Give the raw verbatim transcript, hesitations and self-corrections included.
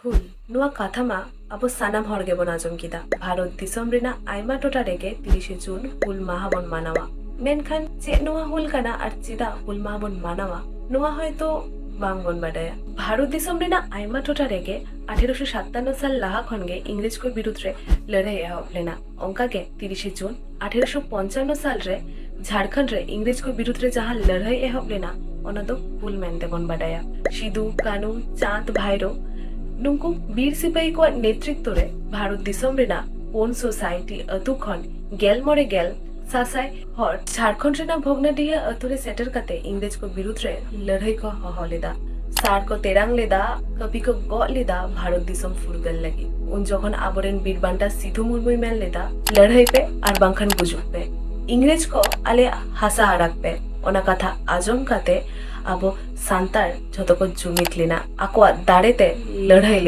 ᱦᱩᱞ, ᱱᱚᱣᱟ ᱠᱟᱛᱷᱟ ᱢᱟ ᱟᱵᱚ ᱥᱟᱱᱟᱢ ᱦᱚᱲ ᱜᱮᱵᱚᱱ ᱟᱸᱡᱚᱢ ᱠᱮᱫᱟ᱾ ᱵᱷᱟᱨᱚᱛ ᱫᱤᱥᱚᱢ ᱨᱮᱱᱟᱜ ᱟᱭᱢᱟ ᱴᱚᱴᱷᱟ ᱨᱮᱜᱮ ᱛᱤᱨᱤᱥᱮ ᱡᱩᱱ ᱦᱩᱞ ᱢᱟᱦᱟ ᱵᱚᱱ ᱢᱟᱱᱟᱣᱟ᱾ ᱢᱮᱱᱠᱷᱟᱱ ᱪᱮᱫ ᱱᱚᱣᱟ ᱦᱩᱞ ᱠᱟᱱᱟ ᱟᱨ ᱪᱮᱫᱟᱜ ᱦᱩᱞ ᱢᱟᱦᱟ ᱵᱚᱱ ᱢᱟᱱᱟᱣᱟ, ᱱᱚᱣᱟ ᱦᱚᱭᱛᱳ ᱵᱟᱝ ᱵᱚᱱ ᱵᱟᱰᱟᱭᱟ᱾ ᱵᱷᱟᱨᱚᱛ ᱫᱤᱥᱚᱢ ᱨᱮᱱᱟᱜ ᱟᱭᱢᱟ ᱴᱚᱴᱷᱟ ᱨᱮᱜᱮ ᱟᱴᱷᱮᱨᱚᱥᱚ ᱥᱟᱛᱟᱱᱱᱚ ᱥᱟᱞ ᱞᱟᱦᱟ ᱠᱷᱚᱱ ᱜᱮ ᱤᱝᱨᱮᱡᱽ ᱠᱚ ᱵᱤᱨᱩᱫᱽ ᱨᱮ ᱞᱟᱹᱲᱦᱟᱹᱭ ᱮᱦᱚᱵ ᱞᱮᱱᱟ᱾ ᱚᱱᱠᱟ ᱜᱮ ᱛᱤᱨᱤᱥᱮ ᱡᱩᱱ ᱟᱴᱷᱮᱨᱚᱥᱚ ᱯᱚᱧᱪᱟᱱᱱᱚ ᱥᱟᱞ ᱨᱮ ᱡᱷᱟᱲᱠᱷᱚᱸᱰ ᱨᱮ ᱤᱝᱨᱮᱡᱽ ᱠᱚ ᱵᱤᱨᱩᱫᱽ ᱨᱮ ᱡᱟᱦᱟᱸ ᱞᱟᱹᱲᱦᱟᱹᱭ ᱮᱦᱚᱵ ᱞᱮᱱᱟ, ᱚᱱᱟ ᱫᱚ ᱦᱩᱞ ᱢᱮᱱᱛᱮ ᱵᱚᱱ ᱵᱟᱰᱟᱭᱟ᱾ ᱥᱤᱫᱩ, ᱠᱟᱹᱱᱩ, ᱪᱟᱸᱫᱽ, ᱵᱷᱟᱭᱨᱳ, ᱱᱩᱠᱩ ᱵᱤᱨ ᱥᱤᱯᱟᱹᱦᱤ ᱠᱚᱣᱟᱜ ᱱᱮᱛᱨᱤᱛᱵ ᱨᱮ ᱵᱷᱟᱨᱚᱛ ᱫᱤᱥᱚᱢ ᱨᱮᱱᱟᱜ ᱯᱩᱱ ᱥᱳᱥᱟᱭᱴᱤ ᱟᱹᱛᱩ ᱠᱷᱚᱱ ᱜᱮᱞ ᱢᱚᱬᱮ ᱜᱮᱞ ᱥᱟᱥᱟᱭ ᱦᱚᱲ ᱡᱷᱟᱲᱠᱷᱚᱸᱰ ᱨᱮᱱᱟᱜ ᱵᱷᱚᱜᱽᱱᱟᱰᱤᱦᱟ ᱟᱹᱛᱩ ᱨᱮ ᱥᱮᱴᱮᱨ ᱠᱟᱛᱮ ᱤᱝᱨᱮᱡᱽ ᱠᱚ ᱵᱤᱨᱩᱫᱽ ᱨᱮ ᱞᱟᱹᱲᱦᱟᱹᱭ ᱠᱚ ᱦᱚᱦᱚ ᱞᱮᱫᱟ᱾ ᱥᱟᱨ ᱠᱚ ᱛᱮᱨᱟᱝ ᱞᱮᱫᱟ, ᱠᱟᱹᱯᱤ ᱠᱚ ᱜᱚᱜ ᱞᱮᱫᱟ ᱵᱷᱟᱨᱚᱛ ᱫᱤᱥᱚᱢ ᱯᱷᱩᱨᱜᱟᱹᱞ ᱞᱟᱹᱜᱤᱫ᱾ ᱩᱱ ᱡᱚᱠᱷᱚᱱ ᱟᱵᱚᱨᱮᱱ ᱵᱤᱨ ᱵᱟᱱᱴᱟ ᱥᱤᱫᱷᱩ ᱢᱩᱨᱢᱩᱭ ᱢᱮᱱ ᱞᱮᱫᱟ, "ᱞᱟᱹᱲᱦᱟᱹᱭ ᱯᱮ ᱟᱨ ᱵᱟᱝᱠᱷᱟᱱ ᱜᱩᱡᱩᱜ ᱯᱮ, ᱤᱝᱨᱮᱡᱽ ᱠᱚ ᱟᱞᱮᱭᱟᱜ ᱦᱟᱥᱟ ᱟᱲᱟᱜᱽ ᱯᱮ᱾" ᱚᱱᱟ ᱠᱟᱛᱷᱟ ᱟᱸᱡᱚᱢ ᱠᱟᱛᱮ ᱟᱵᱚ ᱥᱟᱱᱛᱟᱲ ᱡᱷᱚᱛᱚ ᱠᱚ ᱡᱩᱢᱤᱫ ᱞᱮᱱᱟ, ᱟᱠᱚᱣᱟᱜ ᱫᱟᱲᱮ ᱛᱮ ᱞᱟᱹᱲᱦᱟᱹᱭ ᱞᱮᱱᱟ᱾